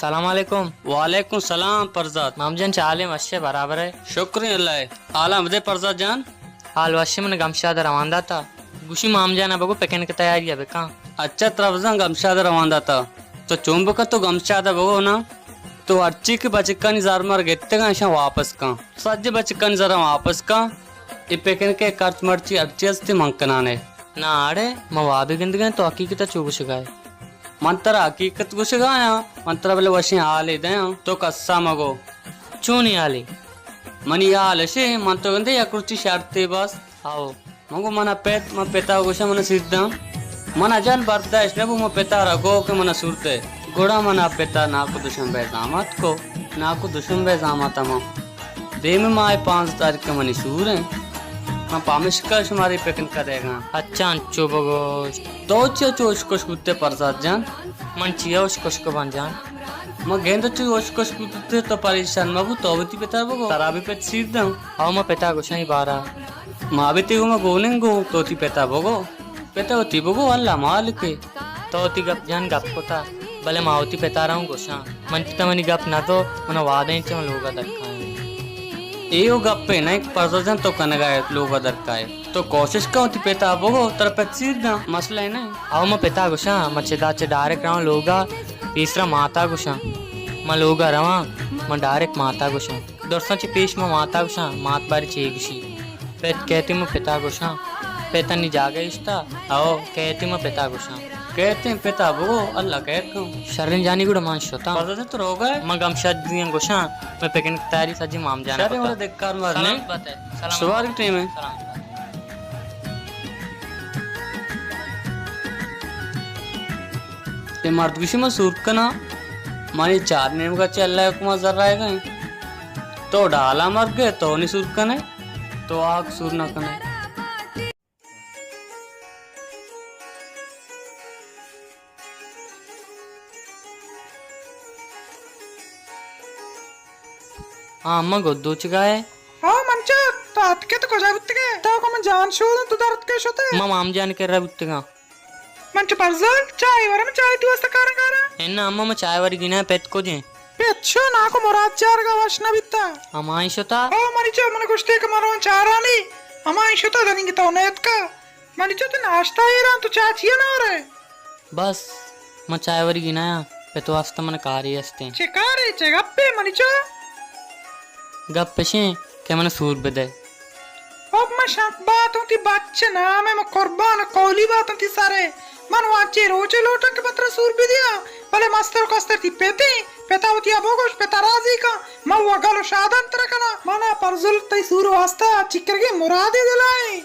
سلام علیکم۔ وعلیکم سلام فرزاد۔ مام جان، چے حال ایں؟ وش ئے، برابر ئے؟ شکر ایں اللہ ءِ۔ حالاں بدے فرزاد جان۔ حال وش ایں، من گمشاد ءَ روان داتا۔ گوشی مام جان ءَ بگو پکنک ءِ تیاری ءَ بکن۔ اچھا ترا بزاں گمشاد ءَ روان داتا۔ تو چون بکن، تو گمشاد ءَ بگو نا۔ تو ہرچی کہ بچکانی زر مر گتگاں، اشاں واپس کن۔ سجے بچکانی زراں واپس کن۔ اے پکنک ءِ خرچ مرچی ہرچی ہستی من کنانے۔ نا اڑے، من وابے گندگاں، تو حقیقت ءَ چو گوشگا ئے؟ من ترا حقیقت گوشگا آں، من ترا بلے وشیں حالے دیاں، تو کسا مگو۔ چونیں حالے؟ منی حال اشے، من تو گندے یک روچی شرطے بس۔ ہاؤ۔ من گو منا پت، من پتا گوشاں منا سیر داں۔ منا جان برداشت نہ بو، من پتا را گو کہ منا سور دے۔ گڑا منا پتا ناکو دوشنبے زامات کو، ناکو دوشنبے زامات ہما۔ دیم ماہ پانزدہ تاریخ ءَ منی سور ایں۔ من پمشکا شمارے پکنک ءَ دیگاں۔ اچھا انچو بگوش۔ تو چیا چو اشکش بوتے فرزاد جان؟ من چیا اشکش باں جان؟ من گند چو اشکش بوتے، تو پریشان مبو، تو وتی پتا بگو۔ ترا بھی پت سیر داں۔ او من پتا گوشاں اے بارا۔ ما بھی تئی گوما گونیں گو، تو وتی پتا بگو۔ پتا وتی بگو، اللہ مالکے۔ تو وتی گپ جان گپ کتا، بلے ما وتی پتا را اوں گوشاں۔ من پتا منی گپ نہ تو، منا وعدہ ایں چہ من لوگا درکائیں۔ اے او گپے نہ کہ فرزاد جان تو کنگا ئے لوگا درکائے۔ تو کوشش کن وتی پتا بگو، ترا پت سیر داں، مسئلہ نہ۔ او من پتا گوشاں، من چدا چہ ڈائریکٹ رواں لوگا، پیسرا ماتا گوشاں۔ من لوگا رواں، من ڈائریکٹ ماتا گوشاں۔ درساں چہ پیش من ماتا گوشاں، مات باری چے گوشی۔ پت کہتے من پتا گوشاں، پت انی جاگہ اشتا۔ او۔ کہتے من پتا گوشاں۔ کہتے پتا بگو، اللہ خیر کن۔ شریں جانی گڑا من شتاں۔ بزاں تو روگا ئے؟ من گمشاد دیاں گوشاں، من پکنک تیاری سجی مام جانا شریں کتا۔ ورا دکار مار سلامت نے۔ بات ئے۔ سلامت۔ سوار ٹیم ئے۔ سلامت بات ئے۔ اے مرد گوشی من سور کناں، منی چار نیمگا چہ اللہ حکما زر آئیگا ایں۔ تو ڈالا مرگے، تو نی سور کنے، تو آگ سور نہ کنے۔ ہاں، اماں گد دوچگا ئے؟ ہاں، من چک، تو اتکے تو کجا بوتگے؟ تو کو من جان شوداں، تو در اتکے شتے؟ من مام جان کرا بوتگاں۔ من چہ پرزل، چائے ورم، چائے تو واسطہ کاراں کاراں۔ اناں اماں، من چائے وری گناں، پت کجیں؟ پت شو ناکو مراد چارگا وش نہ بیتا۔ ہمائی شتا؟ او منی چو من گوشتے کہ من رون چارانی، ہمائی شتا دنیگی تو نیتکا۔ منی چو تو ناشتہ ایران تو چاچی نہ رے۔ بس، من چائے وری گنایا، پت واسطہ من کارے استیں۔ چے کارے، چے گپے منی چو؟ گپ اشیں کہ من سور بدے۔ او من شک باتوں تی بچ نام ء، من قربان کولی باتوں تی سر ء۔ من وانچے روچے لوٹاں کہ من ترا سور بدیاں، بلے مستر و کستر تی پتیں، پتا وتی ابو گوش، پتا راضی کن، من و گل و شادان ترا کناں۔ منا پرزل تئی سور واسطہ چکرگیں مرادے دلائیں۔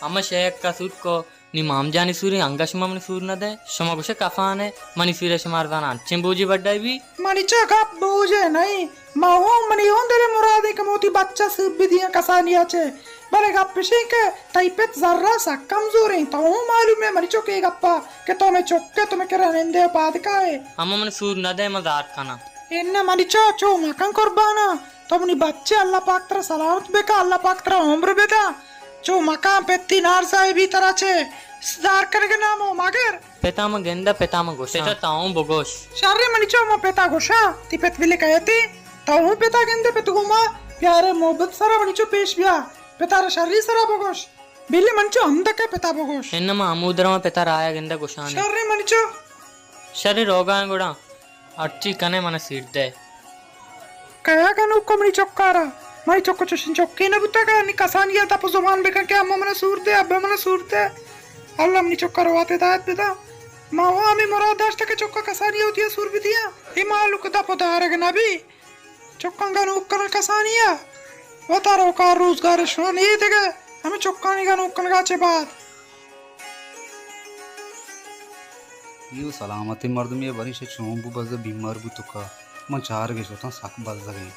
ہمے شیک کا سور کو۔ نی مام جانی سوریں انگا شما منی سور نہ دئے؟ شما گوشے کفانے، منی سورے شمار زاناں انچیں بوجے بڈائی بی؟ منی چا گپ بوجے نئیں، ما ہوں منی ہوں دلے مرادے کہ موتی بچہ سور بدیاں کسانیا چے۔ بلے گپ اشیں کہ تئی پت زرا سک کمزوریں، تو ہوں معلوم ہے منی چک اے گپا کہ تو میں چک ہے، تو میں کرا نندے و پاد کائے۔ اما من سور نہ دئے، من زار کناں۔ انہ منی چا چو مکن قربانا، تو منی بچے، اللہ پاک ترا سلامت بکا، اللہ پاک ترا عمر بدا۔ چو مکان پتی نار صاحبی ترا چے دار کنگ نامو مگر۔ پتا من گندہ، پتا من گوشاں۔ پتا تاؤں بگوش۔ شرے منی چو من پتا گوشاں، تی پت بلے کہتے، تاؤں پتا گندے پت گوما پیارے محبت سرا منی چو پیش بیا، پتا را شری سرا بگوش۔ بلے منی چو ہمدکہ پتا بگوش۔ انما ہمود رواں پتا رایا گندہ گوشانے۔ شرے منی چو۔ شرے روگاں گڑا۔ ہرچی کنے من سیر دے۔ کیا گنوک منی چکارا؟ منی چک چوشیں چکے نہ بوتگ، نی کسانی ء دپ و زبان بکن کہ اماں من سور دے، ابا من سور دے۔ اللہ منی چکا رو وت ہدایت بدا۔ ما و ہمے مراد داشتہ کہ چکا کسانی ء وتی ء سور بدیاں۔ اے مالوک دپ و دارگ نہ بی۔ چکاں گنوک کناں کسانی ء۔ وتا رو کار روزگار شون اے دگہ۔ ہمے چکانی گنوک کنگا چہ بعد۔ اے و سلامتیں مردمے، بری شہ چون بو، بزہ بیمار بو تو کا؟ من چارگے شتاں، سک بزگیں۔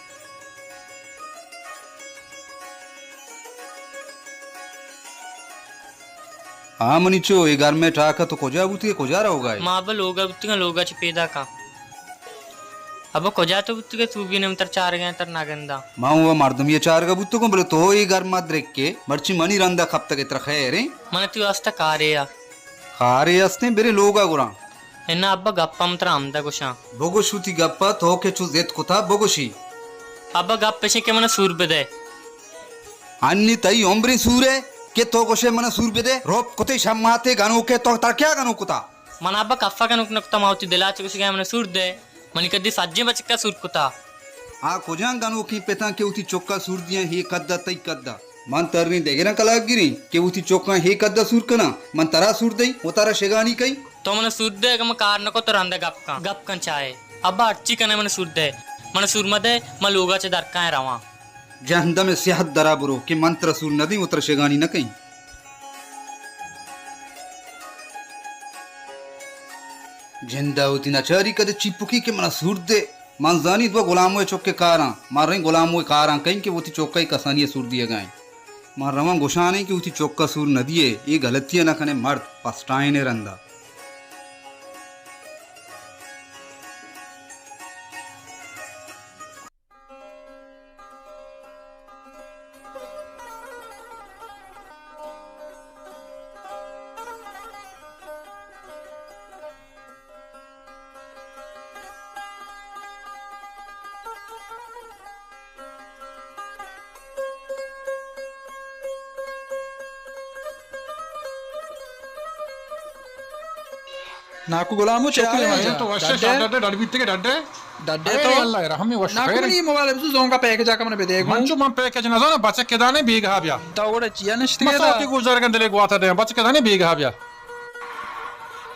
ہاں منی چو، اے گرمیں ٹاکا تو کجا بوتگے، کجا روگا ئے؟ ما ابا لوگا بوتگاں، لوگا چہ پیداکاں۔ ابا کجا تو بوتگے؟ تو بی نمتر چارگاں تر نگنداں۔ ما ہوں و مردمی چارگا بوتگوں، بلے تو اے گرما درکے، مرچی منی رندا کپتگے، ترا خیریں؟ من تئی واسطہ کارے آ۔ کارے استیں، برے لوگا گراں۔ انا ابا، گپ ہم ترا ہمدا گوشاں۔ بگوش وتی گپا، تو کہ چو ضد کتا، بگوشی۔ ابا، گپ اشیں کہ منا سور بدے۔ انی تئی عمریں سورے کہ تو گوشے منا سور بدے؟ روپ کتے شماتے گنوکے، تو ترا کیا گنوک کتا؟ من ابا کفا گنوک نہ کتا، ما وتی دلا چہ گوشگا منا سور دے۔ منی کدی سجیں بچکا سور کتا۔ آ کجام گنوکیں پتاں کہ وتی چکا سور دیاں، ہے قدا تئی قدا؟ من تریں دگراں کلاگ گریں کہ وتی چکاں ہے قدا سور کناں، من ترا سور دئی، وتارا شگانی کئی؟ تو منا سور دے، اگاں من کار نہ کت تو رندا گپ کن، گپ کن چاہے۔ ابا ہرچی کنے منا سور دے، منا سور مدے، من لوگا چہ درکائیں رواں۔ جہندم ء سیاہت درا برو کہ من ترا سور نہ دیں، وتارا شگانی نہ کئیں۔ جندا وتی نچاری کدے چیپکی کہ منا سور دے۔ من زانی تو غلامو ء چک ء کاراں، من ریں غلامو ء کاراں کئیں کہ وتی چک ء کسانی ء سور دیگا ایں۔ من رواں گوشان ایں کہ وتی چک ء سور نہ دیئے، اے غلطی ء نہ کنے مرد، پسٹائین ء رندا۔ ناکو غلامو چے حال ہے؟ تو وش ڈڈے؟ ڈڈے، ڈڈ بیتگے ڈڈے۔ ڈڈے اے تو؟ اللہ رحمی وش ناکو خیر۔ منی موبائل بزو زونگا پیکج آ کہ من بدے گوں۔ من چو من پیکج نزاناں، بچک کے دانے بیگہا بیا۔ تو گڑا چیا نشتگے؟ مساتی گزرگن دلے گواتا دے، بچک کے دانے بیگہا بیا۔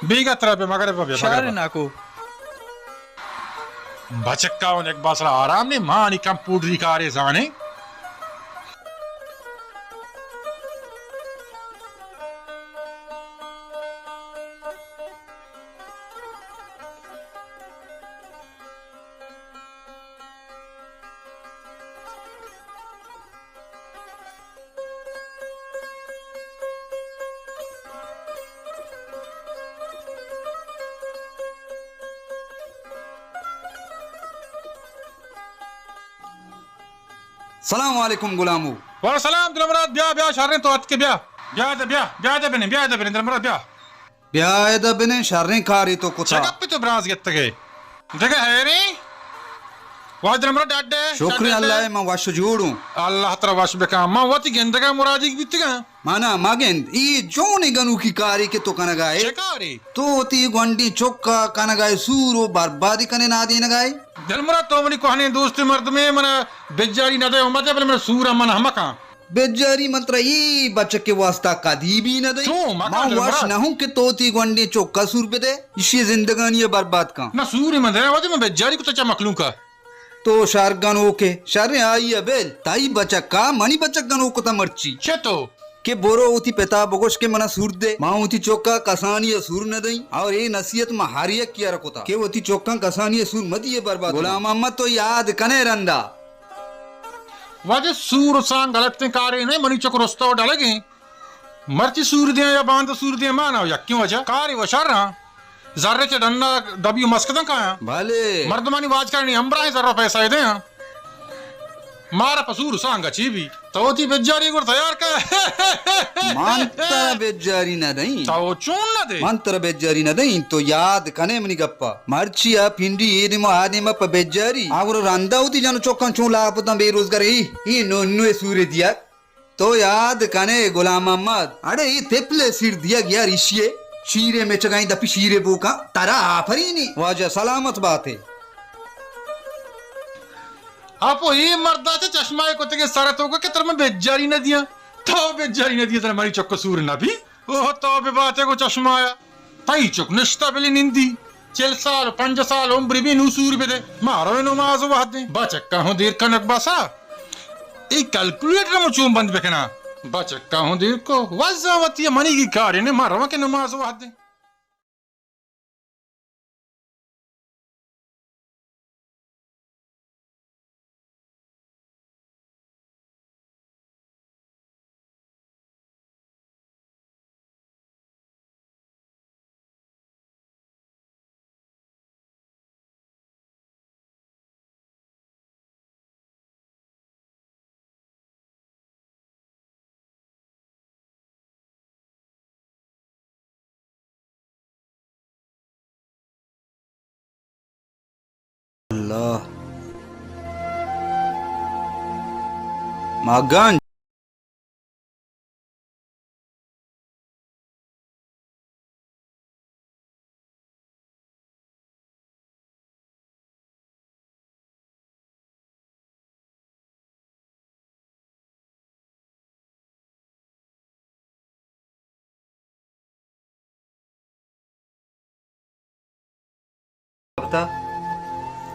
بیگا ترا بیا، مغرب بیا، شہر مغرب۔ ناکو۔ بچکا اون یک باسرا آرام نے، مانی کمپیوٹری کارے زانے۔ سلام علیکم غلامو۔ وعلیکم سلام دلمراد، بیا، بیا، شریں تو اتکے، بیا۔ بیا دے، بیا، بیا دے بنیں، بیا دے بنیں دلمراد، بیا۔ بیا ادا بنیں، شریں کارے تو کتا۔ چہ گپے تو برانز گتگے؟ دگہ حیریں؟ واجہ دلمراد ڈڈے؟ شکر اللہ، من وش جوڑوں۔ اللہ ترا وش بکن۔ من وتی گندگا مرادیگ بیتگاں۔ منا مگند، ای جونیں گنوکی کارے کہ تو کنگائے۔ چہ کارے؟ تو وتی گونڈیں چکا کنگائے سور و بربادی کنے نادینگائے۔ دلمراد تو منی کوہنیں دوستی مردمے، منا بجاری ندے و مدے، بلے من سورا من ہمکاں۔ بجاری من ترا اے بچک ء واستا کدی بھی نہ دئی۔ چون؟ مکن من وش دلمراد۔ نہ ہوں کہ تو وتی گونڈیں چکا سور بدے۔ ایشی زندگانی ء برباد کن۔ نہ سوری من دے، وتی من بجاری کتا چہ مخلوق ء۔ تو شر گنوک ئے، شریں آئی ء بل۔ تئی بچکا منی بچک گنوک کتا مرچی۔ چہ تو؟ کہ برو وتی پتا بگوش کہ منا سور دے۔ ما وتی چکا کسانی ء سور نہ دئیں۔ اور اے نصیحت ما ہر یکی ء را کتا کہ وتی چکاں کسانی ء سور مہ دیے برباد۔ غلام محمد تو یاد کنے رندا؟ واجہ سور و سانگ غلطیں کارے نہ، منی چک رستہ و ڈلگیں۔ مرچی سور دیاں یا باندا سور دیاں، مانا یکیں وجہ۔ کارے و شراں۔ زر چہ ڈنا دبی و مسکداں کایاں۔ بلے۔ مردمانی واجکارانی ہمبراہیں زر و پیسہ دیاں۔ مارا پہ سور و سانگا چی بی؟ تو وتی بجاری گڑ تیار کن۔ من ترا بجاری نہ دئیں۔ تو چون نہ دے؟ من ترا بجاری نہ دئیں، تو یاد کنے منی گپا۔ مرچی آ پنڈی اے نیما آ نیما پہ بجاری۔ آ گڑا رندا وتی جن و چکاں چون لاپ اتاں بے روزگار، ای، ای نو، نو سورے دیگ۔ تو یاد کنے غلام محمد؟ اڑے ای تپلے سیر دیگ یار ایشیے۔ شیرے مچگائیں دپی شیرے بوکاں۔ ترا آفرینی۔ واجہ سلامت باتے۔ اپو اے مردا چہ چشمہ ء کتگیں سر ء توکا کہ ترا من بجاری نہ دیاں۔ تو بجاری نہ دیاں، ترا منی چک سور نہ بی۔ اوہ، تو بہ باتے گوں چشمہ ء۔ تئی چک نشتہ بلی نندی۔ چل سال، پنجاہ سال عمر بی نوں سور بدے۔ ما رویں نماز ء وہدیں۔ بچکاں ہوں دیر کنگ بسا۔ اے کیلکولیٹر ہم چون بند بکناں؟ بچکاں ہوں دیر کو۔ وزاں وتی منیگی کارے نے، ما رواں کہ نماز ء وہدیں۔ ما گنج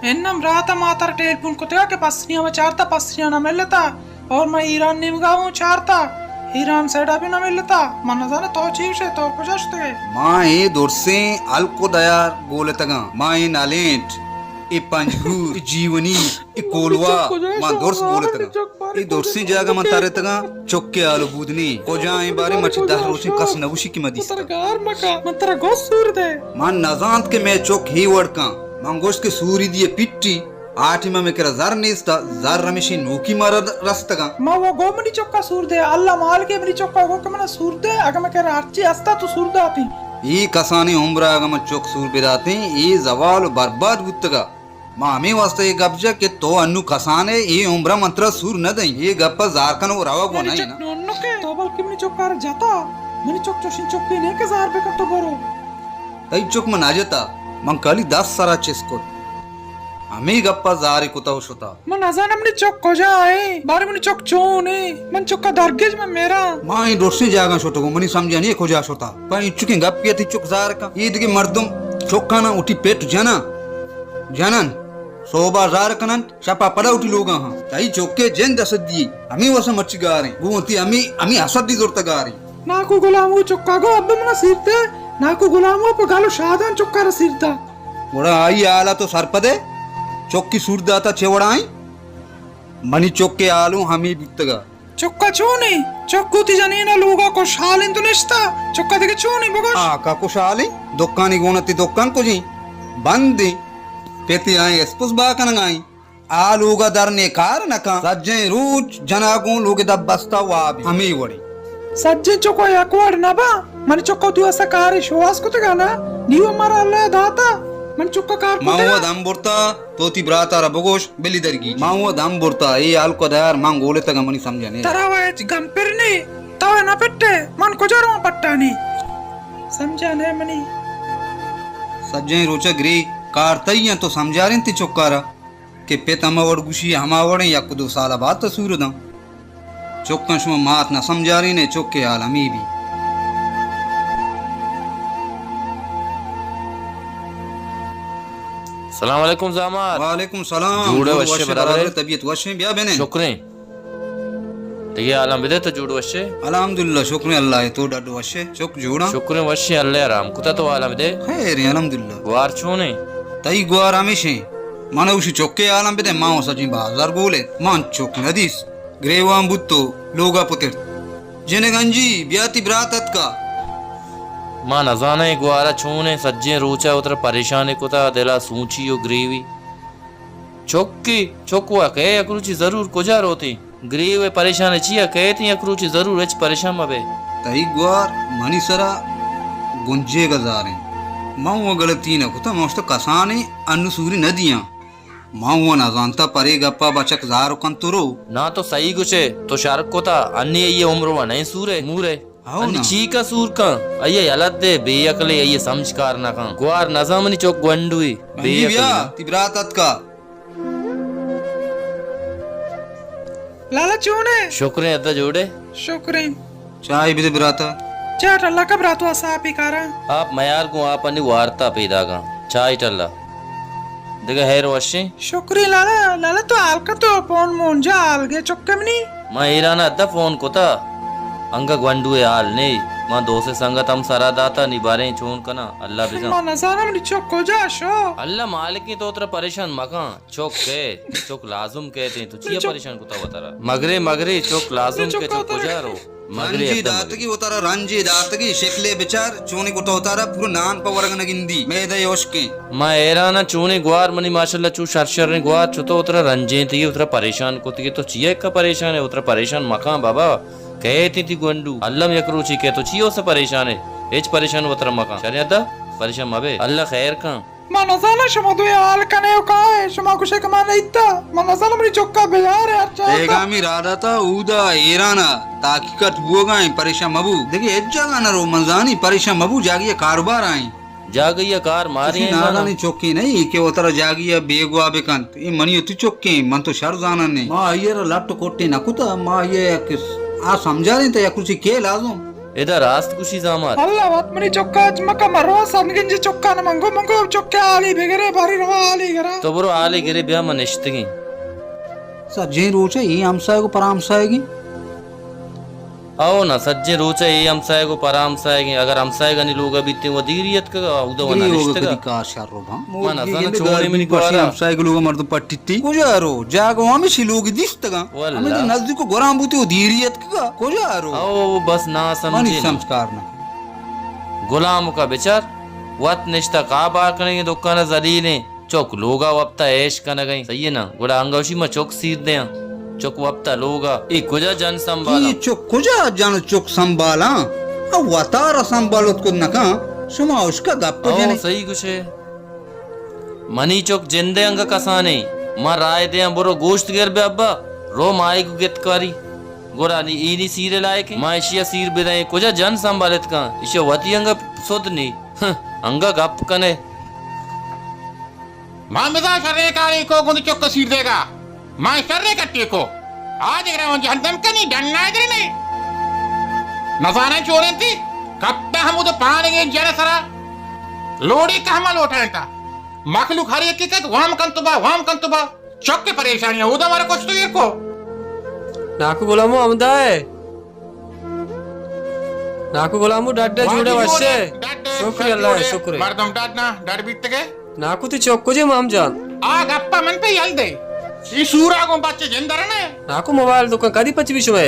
انم برات، ما ترا ٹیلیفون کتگا کہ پسنی ہم چارتا، پسنی نہ ملتا، اور ما ایران نیمگا ہوں چارتا، ایران سائیڈا بھی نہ ملتا۔ من نزاناں تو چی گوشے، تو کجا شتگے؟ ما اے درسیں ہلک و دیار گولتگاں، ما اے نلینٹ، اے پنجگور، اے جیونی، اے کولواہ، ما درس گولتگاں۔ اے درسیں جاگہ من ترتگاں، چکے آلو بود نی۔ کجا ایں بارے مرچی دہ روچیں کس نہ گوشی کہ ما دیستگ۔ من ترا گوشت سور دے۔ من نزانت کہ مئے چک ہی وڑ کن۔ من گوشت کہ سوری دیے پٹی، آ ٹیما مئے کرا زر نیستا، زر ہمیشی نوکی مارا رستگاں۔ ما و گو منی چکا سور دے، اللہ مالکے منی چکا گو کہ منا سور دے، اگہ مئے کرا ہرچی ہستا تو سور داتی۔ اے کسانیں عمرا اگہ من چک سور بداتیں، اے زوال و برباد بوتگا۔ ما ہمے واسطہ اے گپ جت کہ تو انو کسان ئے، اے عمرا من ترا سور نہ دئیں۔ اے گپا زار کن و روگ و نہ ئے نا۔ تو بلکہ منی چکارا جتا، منی چک چوشیں چکے نہ کہ زار بکن تو برو۔ تئی چک من نہ جتا، من کالی دست سرا چست کت۔ ہمے گپا زارے کتا و شتا۔ من نزاناں منی چک کجا ایں، بارے منی چک چون ایں، من چکا درگیج من میراں۔ ما اے درسیں جاگہاں شتگوں، منی سمجھا نی اے کجا شتا۔ پہ انچکیں گپے ء تئی چک زار کن۔ اے دگہ مردم چکاناں وتی پت جناں، جنن، سہبا زار کننت، شپا پدا وتی لوگا ہاں۔ تئی چکے جند اسدی، ہمے وسا مرچی گاریں۔ گوں وتی ہمے، ہمے اسدی زرتا گاریں۔ ناکو گلامو چکا گو ابا منا سیرتے، ناکو گلامو پہ گالو شادان چکا را سیرتا۔ گڑا آئی حالا تو سرپدے؟ چکی سور داتا چے وڑائیں؟ منی چکے حالوں ہمے بیتگا۔ چکا چونیں؟ چک وتی جنینا لوگا خوشحال انت و نشتا۔ چکا دگہ چونیں بگوش؟ آکا خوشحالیں۔ دکانی گون تی دکان کجیں؟ بندیں۔ پتی آئیں اسپس با کنگائیں۔ آ لوگا در نے کار نکاں۔ سجیں روچ جناگوں لوگ دب بستا واب ہمے وڑیں۔ سجیں چکو یک وڑ نبا۔ من چکو تو اسا کارے شواز کتگا نا۔ دیو مارا اللہ داتا۔ من چکا کار کتگا۔ ما و دم برتا۔ تو وتی برات ء را بگوش، بلی درگیج۔ من و دم برتا، اے ہلک و دیار من گولتگ منی سمجھ ء نئے۔ ترا و ہچ گم پر نے، تو نہ پٹے، من کجا رواں پٹانی؟ سمجھ ء نئے منی۔ سجہیں روچ ء گری کار تئی انت، تو سمجھارین تی چکارا کہ پت ہما وڑ گوشی ہما وڑیں، یک دو سال ء بعد تو سور داں۔ چکاں شما مات نہ سمجھارینے، چک ء حال ہمے بی۔ سلام علیکم زامات۔ وعلیکم سلام۔ جوڑ ئے، جوڑ وش ئے، وش ئے، برابر ئے؟ برابر ئے، طبیعت وش ئے، بیا بنند۔ شکریں۔ دگہ حالاں بدے، تو جوڑ وش ئے؟ الحمدللہ، شکریں اللہ ء، تو ڈڈ وش ئے؟ چک جوڑاں؟ شکریں وش ئے، اللہ ء رحم کتا، تو حالاں بدے۔ خیر ئے، الحمدللہ۔ گوار چون ئے؟ تئی گوار ہمیش ئے۔ من اوشی چک ء حالاں بدے، ما و سجیں بازار گول ئے، من چک نہ دیست۔ گریوان بوت و لوگا پترت۔ جنک انجی، بیا تی برات اتکا۔ ما نزاناں اے گوارا چون ایں، سجیں روچا وترا پریشان کتا، دلا سوچی و گریوی۔ چکی، چک وا کئے یک روچی ضرور کجا روتیں؟ گریو ء پریشان چیا کئیت؟ یک روچی ضرور، ہچ پریشان مبے۔ تئی گوار منی سرا گنجیگ ء زاریں۔ من و غلطی نہ کتا، من اشتو کسانیں انو سوری نہ دیاں۔ من و نزانتا پرے گپا بچک زار کنت تو رو۔ نا تو سہی گوشے، تو شر کتا، انی ای عمر و نئیں سورے، مورے۔ ہو انی نا۔ چی کا سور کن؟ آئی یلہ دے، بے عقلے، آئی سمجھ کار نہ کن۔ گوار نزان منی چک گونڈوی، بے عقلے۔ بیا، تی برات اتکا۔ لالا چون ئے؟ شکریں، ادا جوڑ ئے؟ شکریں۔ چاہے بدے براتا۔ چاہ ٹلا کا براتو، اسا آپی کاراں۔ آپ میار گوں، آپ انی وارتا پیداگاں۔ چاہے ٹلا۔ دگہ ہیر وشیں؟ شکریں لالا، لالا تو حال کا تو پون مون جا حال گے چکے منی۔ ما ایران ادا فون کتا، انگا گونڈو ء حال نے، ما دو سے سنگت ہم سرا داتا، نی باریں چون کنا، اللہ بزان۔ ما نزانم نی چک کجا شو۔ اللہ مالکیں، تو ترا پریشان مکن، چک کئے، چک لازم کئیت، تو چیا پریشان کتا وترا؟ مگرے، مگرے، چک لازم کئے، چک کجا رو؟ مگرے رنجے ادا مگرے۔ داتگی وتارا، رنجے داتگی، شکلے بچار، چونی کتا وتارا، پورا نان پہ ورگ نہ گندی، میدہ اشکیں۔ ما حیران آں، چونیں گوار منی ماشاءاللہ، چو شر شریں گوار، چتو وترا رنجینتگی، وترا پریشان کتگی، تو چیا اکا پریشان ئے؟ وترا پریشان مکان بابا، کئے تئی تی گونڈو، الم یک روچے کئے، تو چیا اسے پریشان ئے؟ ہچ پریشان وترا مکان، شریں ادا پریشان مبے، اللہ خیر کن۔ من نزاناں شما دوئیں حال کنے و کائے، شما گوشے کہ من نیتا۔ من نزاناں منی چکا بیار ہے ہر چاہتا۔ بیگامی راداتا اودا ایرانا تحقیقات بوگا ہیں، پریشان مبو۔ دیکھے ہچ جاگا نہ رو، من زانی پریشان مبو، جاگی کاروبار آئیں۔ جاگہی ء کار مارے کسی ہیں نادانی چکے نہیں کہ وترا جاگی ء بیگواہ بکنت۔ اے منی وتی چکے، من تو شر زاناں نے۔ ما آئی ء را لٹ کٹے نہ کتا، ما آئی ء یک آ سمجھاریں تا یک روچے کے لازم۔ ادا راست گوشی زامات۔ اللہ وت منی چکا اچ مکا مروا سنگنجی چکا نہ منگو، منگو چکے آلی بگرے، باری روا آلی گرا۔ تو برو آلی گرے بیا من نشتگیں۔ سجیں روچ ء اے ہمسایگ و پرا ہمسایگیں۔ او نا، سجیں روچ ء اے ہمسایگ و پرا ہمسایگیں۔ اگر ہمسایگانی لوگ ء بیتیں و دیری اتکگ ء اودا و نہ نشتگ ء۔ کدی کار شر رو بھاں۔ من نزاناں چونیں منی گوارا۔ ہمسایگ لوگ ء مردم پٹیتی۔ کجا رو؟ جاگہ و ہمیشی لوگ دیستگاں۔ واللہ۔ ہمیں نزدیک و گوران بوتی و دیری اتکگ ء۔ کجا رو؟ او بس نا سمجھے منی نہ۔ سمجھ کار نہ۔ غلام کا بچار، وت نشتہ کا بار کنگیں دکان ء ذلیلیں۔ چک لوگا وپتا عیش کنگئیں، صحیح ہے نا؟ گڑا انگا وشی ما چک سیر دیاں۔ چک وپتا لوگا، اے کجا جن سنبھالاں؟ اے چک کجا جن چک سنبھالاں؟ آ وتارا سنبھالت کت نکاں، شما اشکا گپ او، جنے۔ صحیح گوشے۔ منی چک جندے انگا کسانے، ما رائے دیاں برو گوشت گر بے ابا، رو مائی گو گت کاری۔ گڑا نی اے نی سیر لائق، ما اشیا سیر بدئیں، کجا جن سنبھالت کاں؟ اشیا وتی انگا سد نی، ہں، انگا گپ کنے۔ ما مزا شریں کارے کو گند چک سیر دیگا۔ ما شریں کٹے کو۔ آ دگرا من جہندم کنی ڈن نہ درنے۔ نزاناں چوریں تی۔ کپتا ہمود پانگیں جن سرا۔ لوڑی کہ ہما لوٹائیں تا۔ مخلوق ہر یکی کت وام کن تو با، وام کن تو با۔ چک پریشانی اودا مارا کشت و ایر کو۔ ناکو غلامو ہمدا ہے۔ ناکو غلامو ڈڈ جوڑے وشے۔ ڈڈ شکر اللہ، شکر۔ مردم ڈڈ نہ، ڈڈ بیتگے۔ ناکو تی چک کجے مام جان؟ آ گپا من پہ یل دے۔ ای سورا گوں بچے جندر نے۔ ناکو موبائل دکان کدی پچ بی شمے؟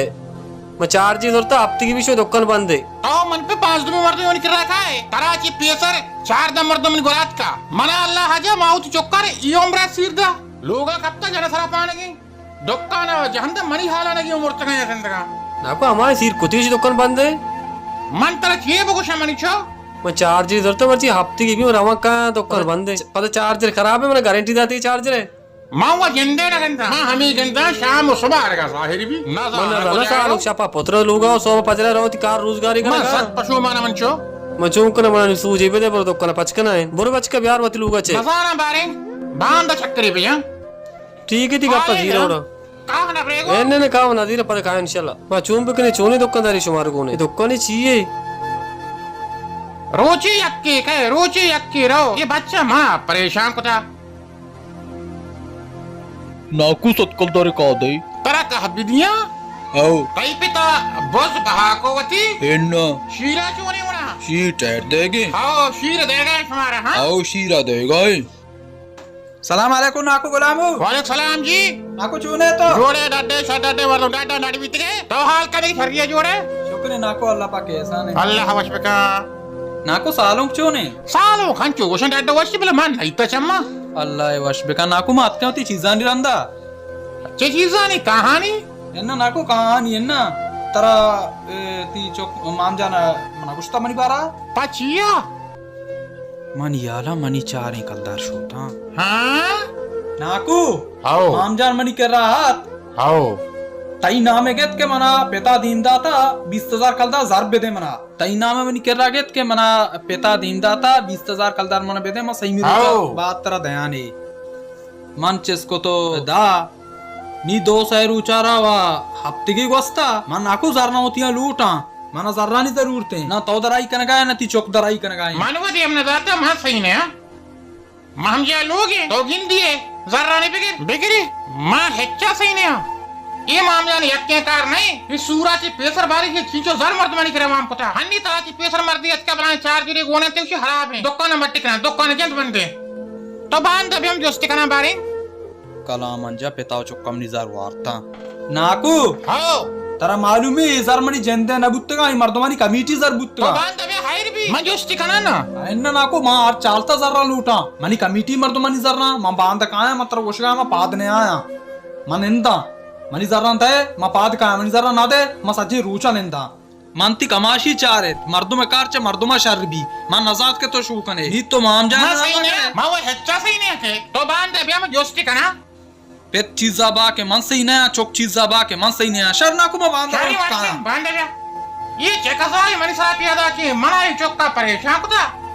ما چارجی زرتا ہفتگی بی شمے دکان بندے۔ تو من پہ پانزدمی مردم یونی کرا کائے۔ ترا چی پیسر چاردہ مردم گرات کا۔ منا اللہ حجا ما وتی چکر ای عمرہ سیر دا۔ لوگا کپتا جنا سرا پانگی۔ دکان ء جہند منی حالا نگی مرتگاں یا زندگاں۔ ناکو ہمائے سیر کتیش دکان بندے۔ من ترا چیے بگوشاں منی چو؟ من چارجی زرتا مرچی ہفتگی بی رواں کا دکان بندے۔ پدا چارجر خراب ہے، من گارنٹی داتی چارجر ہے۔ ما وا جندے نہ گنداں۔ ما ہمیں گنداں شام و صبح آرگا ظاہر بی۔ نہ من نہ زاناں سالو شپا پتر لوگا و صبح پجرا روتی کار روزگاری کرگا۔ من سک پشو مانا من چو۔ من چون کناں من سوجی بدے برو دکان پچ کناں۔ برو بچکا بیار وتی لوگا چے۔ مزانا باریں باند چکری بیاں۔ ٹھیک ہے، تی گپا زیر اوڑا۔ کاہ نہ بریگو؟ اے نہ، نہ، کاہ نہ زیر، پد کاہ انشاءاللہ۔ ما چون بکنے، چونی دکانداری شمار گونے؟ اے دکانی چی ہے؟ روچے یکی کئے، روچے یکی رو۔ یہ بچہ ما پریشان کتا۔ ناکو ست کلدار کا دے؟ ترا کاہ بدیاں؟ او۔ تئی پتا بز بہا کو وتی؟ انا۔ شیرا چونی ونا؟ شیر ٹہر دے گے؟ ہاو، شیر دے گا شمارا، ہاں؟ او، شیرا دے گا۔ سلام علیکم ناکو غلامو۔ وعلیکم سلام جی۔ ناکو چونے تو؟ جوڑے ڈڈے شر ڈڈے مردم ڈڈا نڈ بیتگے۔ تو حال کنے شریے جوڑے؟ شکر ناکو اللہ پاک احسان ہے۔ اللہ وش بکا۔ ناکو سالونک چونے؟ سالونک ہنچو گوشن ڈڈا وش بلے من ایتا چما۔ اللہ وش بکا ناکو ما اتکے وتی چیزانی رندا۔ چے چیزانی کہانی؟ انا ناکو کہانی انا۔ ترا، اے، تی چک مام جان منا گشتا منی بارا؟ پا چیا؟ منی حالا منی چاریں کلدار شوتاں۔ ہاں؟ ناکو، ہاؤ۔ مام جان منی کرا آت۔ ہاؤ۔ تئی نام گت کہ منا پتا دیم داتا بیست ہزار کلدار زر بدے منا۔ تئی نام منی کرا گت کہ منا پتا دیم داتا بیست ہزار کلدار منا بدے، ما سیمی روچا ہاؤ۔ بعد ترا دیانے۔ من چس کو تو دا۔ نی دو سئے روچا را وا ہپتگے گوستا۔ من ناکو زر نہ ہوتیاں لوٹاں۔ منا زرانی ضرورت ایں۔ نہ تو درائی کنگا ئے، نہ تی چک درائی کنگا ئے۔ من و دیم نہ داتا، ما صحیح نہ آں۔ ما ہم جا لوگ ایں، تو گندی ئے، زرانی بگر، بگری۔ ما ہچا صحیح نہ آں۔ اے معاملہ نے یکیں کار نہ ایں۔ اے سورا چی پیسر باری کے چینچو زر مردمانی کرا وام کتا۔ ہنی ترا چی پیسر مردی اتکا بلائیں چارجرے گونے تے اشی حراب ایں۔ دکان مٹی کنا، دکان جند بندے۔ تو باند بیم جستی کنا باریں۔ کلام انجا پتا و چکا منی زر وارتاں۔ ناکو! ہاؤ! ترا معلوم ایں، اے زر منی جندے نہ بوتگاں، اے مردمانی کمیٹی زر بوتگاں۔ تو باند بیا خیر بی، من جستی کناں نا۔ اناں ناکو، ما ہر چالتا زراں لوٹاں۔ منی کمیٹی مردمانی زراں، من باند کایاں، من ترا گوشگا ما پاد نیایاں۔ من ننداں۔ منی زراں دئے، ما پاد کایاں، منی زراں نہ دئے، ما سجیں روچا ننداں۔ من تی کماشی چارت، مردم کار چہ مردم شر بی۔ من نزانت کہ تو شو کنے۔ نی تو مام جان من صحیح نہ، من وہ ہچا صحیح نہ کہ تو باندے بیا من جوستی کنا۔ پت چیزا با کہ من صحیح نہ، چک چیزا با کہ من صحیح نہ۔ شر نہ کو، ما باندے شری واسطے باندے بیا۔ یہ چہ کسائی منی ساتھی ادا کی، منا یہ چکا پریشان کتا۔